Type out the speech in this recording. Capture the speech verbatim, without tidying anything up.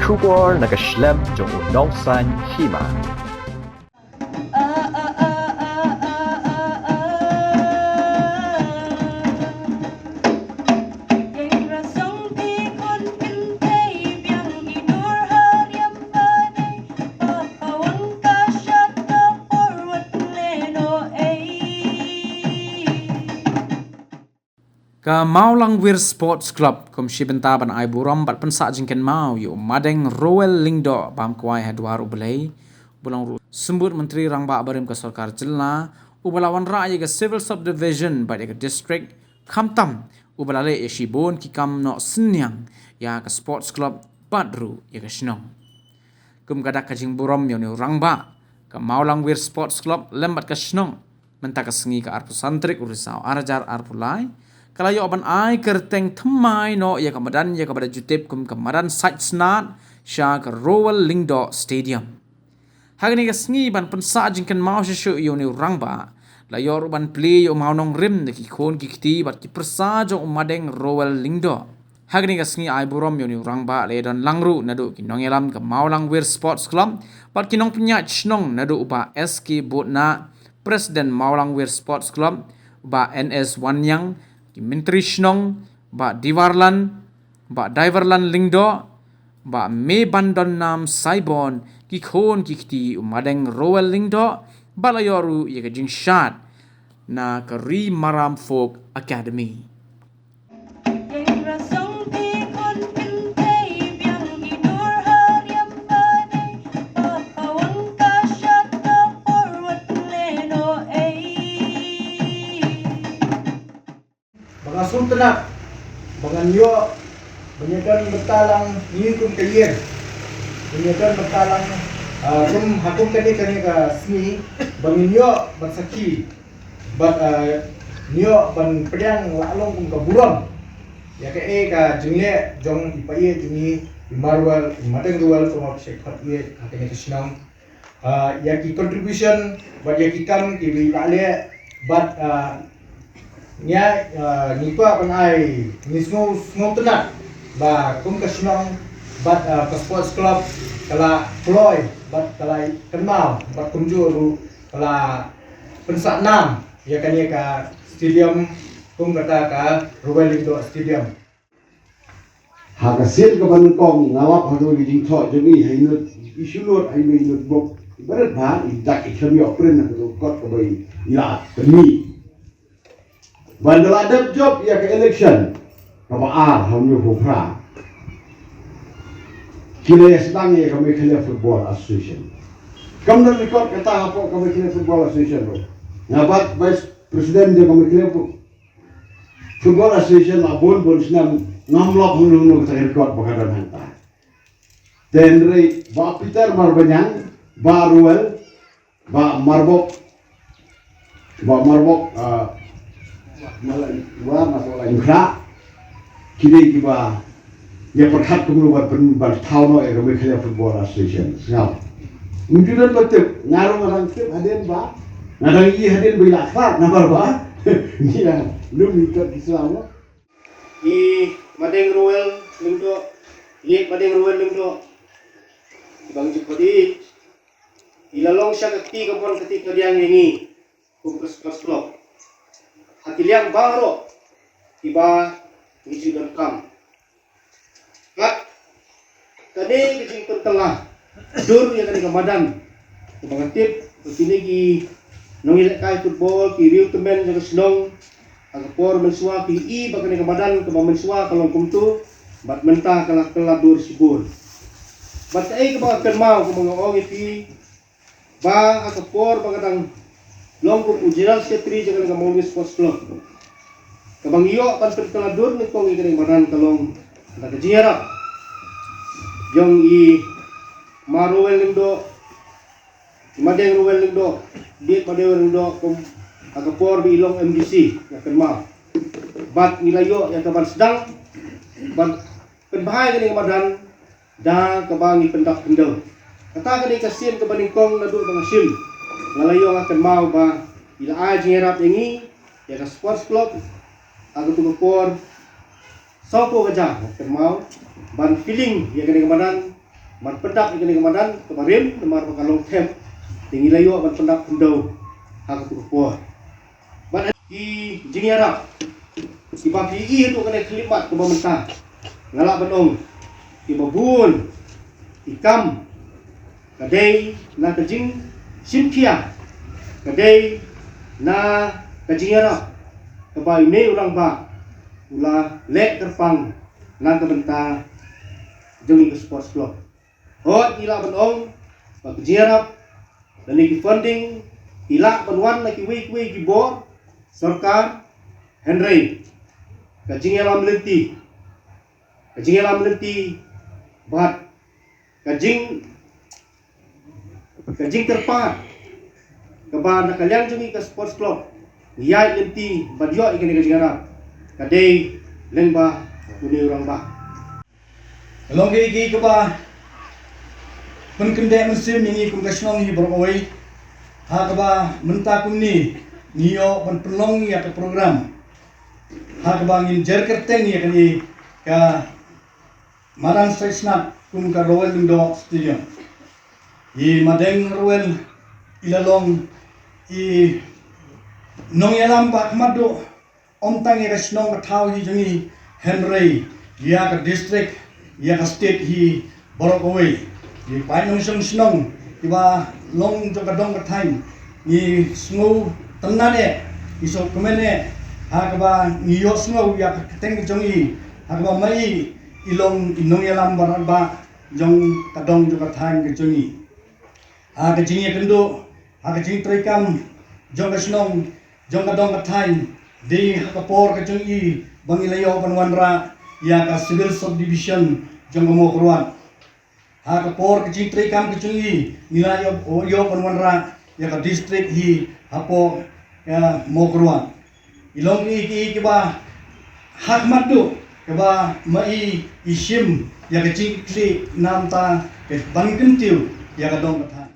Khubor na ka shlem jong u nongsan hima. Ka Mawlangwir Sports Club kum shi bynta ban ai burom bad pynsah jingkynmaw ïa u Madeng Rowel Lyngdoh bam kwai ha dwar U Blei, u ba long ruh symbud Myntri Rangbah barim ka Sorkar Jylla, u ba la wanrah ïa ka Civil Subdivision bad ïa ka District, khamtam u ba la leh ïa shibun ki kam noh synñiang ïa ka Sports Club bad ruh ïa ka shnong. Kum ka dak ka jingburom ïa une u rangbah, ka Mawlangwir Sports Club lem bad ka shnong mynta ka sngi ka arphew san tarik u Risaw ar hajar arphew lai, ka la ïoh ban ai kyrteng thymmai noh ïa ka madan ïa kaba da ju tip kum ka madan Sait Snad sha ka Rowel Lyngdoh Stadium. Ha kane ka sngi ban pynsah jingkynmaw shuh shuh ïa une u rangbah, la ïoh ruh ban plie ïa u mawnongrim da ki khun ki kti bad ki pyrsa jong u Madeng Rowel Lyngdoh. Ha kane ka sngi ai burom ïa une u rangbah la ïadon lang ruh naduh ki nongïalam ka Mawlangwir Sports Club bad ki nongpynïaid shnong naduh u Bah S K Botna, President Mawlangwir Sports Club, u Bah N S Wanniang, ki Myntri Shnong, Bah Diwarlan, Bah Daiwarlan Lyngdoh, Bah Mebandonnam Saibon, ki khun ki kti u Madeng Rowel Lyngdoh, bad la ïoh ruh ïa ka jingshad na ka Ri Maram Folk Academy. Ba nga sngewtynnat ba ngan ïoh ban ïadon bynta lang ngi kum ka ïing, ban ïadon bynta lang, ah, kum ha kum kane kane ka sngi ba ngin ïoh ban sakhi bad, ah, ngin ïoh ban pdiang la long kum ka burom ïa kaei ka jingleh jong i paid jong ngi, i Ma Rowel, i Madeng Rowel, kumba phi shait khot ïa ka kane ka shnong. Ah, ïa ki contribution bad ïa ki kam kiba i la leh bad, ah, ngi, ah, ngi kwah ban ai, ngi sngew, sngewtynnat ba kum ka shnong bad, ah, ka sports club ka la kloi bad ka la kynmaw bad kumjuh ruh ka la pynsah nam ïa kane ka stadium kum kata ka Rowel Lyngdoh Stadium. Ha ka sien kaba nyngkong nga lap ha kawei ka jingthoh jong i ha i nut, i shu lut ha i nut bok. Barit ba i dak i khlem ïoh print ha ka kot kaba i la pynmih. Ban da la dep jop ïa ka election kaba ar ha u hynñiewphew phra, ki la ïa sdang ïa ka Meghalaya Football Association. Kam don record kata hapoh ka Meghalaya Football Association ruh. Nga bat vice president jong ka Meghalaya Fo- Football Association la bun bun snem, ngam lap hangno hangno kata ka record ba ka don hangta. Te hynrei Bah Peter Marbaniang, Bah Rowel, Bah Marbok, Bah Marbok, ah, Malai War na Malai Nkhra, ki dei kiba ïa pyrkhat kumno ban pyn-, ban thaw noh ïa ka Meghalaya Football Association. Sngap. Ym ju don ba tip, nga ruh nga dang tip hadien ba, nga dang ïohi hadien ba i la khlad namar ba ngi ïa lum ïa ki slam. I Madeng Rowel Lyngdoh, i Madeng Rowel Lyngdoh, i bang ju padi, i la long sha ka kti ka mon ka kti ka riang ïa ngi kum ka sports club ha ki liang baroh kiba ngi ju donkam. Bad kane ka jingpynkylla dur ïa kane ka madan, kaba nga tip ba kine ki nongïalehkai football, ki riew tymmen jong ka shnong, ha ka por mynshuwa ki i ba kane ka madan kaba mynshuwa ka long kumto, bad mynta ka la kylla dur shibun. Bad kaei kaba nga kynmaw, kaba nga ong ïa phi, ba ha ka por ba nga dang long kum u General Secretary jong ka Mawlangwir Sports Club, kaba nga ïoh ban pynkylla dur nyngkong ïa kane ka madan ka long da ka jingïarap jong i Ma Rowel Lyngdoh, i Madeng Rowel Lyngdoh, Diet Madeng Rowel Lyngdoh, kum ha ka por ba i long M D C, nga kynmaw. Bad ngi la ïoh ïa ka ban sdang ban pynbha ïa kane ka madan da kaba ngi pyndap pyndew. Kata ka dei ka sien kaba nyngkong naduh ba nga shim. Nga la ïoh, nga kynmaw ba i la ai jingïarap ïa ngi, ïa ka sports club, ha kato ka por. Sawphew hajar nga kynmaw ban filling ïa kane ka madan, ban pyndap ïa kane ka madan kaba rim namar ba ka long them, te ngi la ïoh ban pyndap khyndew ha katu ka por. Bad ki jingïarap kiba phi ïohi ha kane ka khyllipmat kaba mynta, nga lah ban ong kiba bun ki kam ka dei na ka jingshim khia, ka dei na ka jingïarap kaba ine u rangbah u la leh kyrpang na ka bynta jong ka sports club. Hooid, ngi lah ban ong ba ka jingïarap lane ki funding ki lah ban wan na kiwei kiwei ki bor sorkar, hynrei ka jingïalam lynti, ka jingïalam lynti bad ka jing ka jingkyrpad kaba na ka liang jong ngi ka sports club ngi ïaid lynti ban ïoh ïa kane ka jingïarap ka dei lyngba une u rangbah. Ka long kaei kaei kaba pynkyndeh mynsiem ïa ngi kum ka shnong hi baroh kawei. Ha kaba mynta kumne ngi ïoh ban pynlong ïa ka program ha kaba ngin jer kyrteng ïa kane ka madan Sainsnat kum ka Rowell Lyngdoh Stadium. I Madeng Rowell i la long i nongïalam ba khmat duh, ym tang ïa ka shnong ka thaw hi jong ngi, hynrei ïa ka district, ïa ka state hi baroh kawei. I paid nongshong shnong kiba long jong ka dong ka thaiñ, ngi sngew tynnad eh, ngi sngewkmen eh ha kaba ngi ïohsngew ïa ka kyrteng ka jong i ha kaba ma i i long i nongïalam ba radbah jong ka dong jong ka thaiñ ka jong i. Ha ka jingïakynduh, ha ka jingtreikam jong ka shnong, jong ka dong ka thaiñ, dei ha ka por ka jong i ba ngi la ïoh ban wanrah ïa ka civil subdivision jong ka Mawkyrwat. Ha ka por ka jingtreikam ka jong i ngi la ïoh, ïoh ban wanrah ïa ka district hi hapoh ka Mawkyrwat. I long i, i kiba ha khmat duh kaba ma i i shim ïa ka jingkitkhlieh na bynta ka ban kyntiew ïa ka dong ka thaiñ.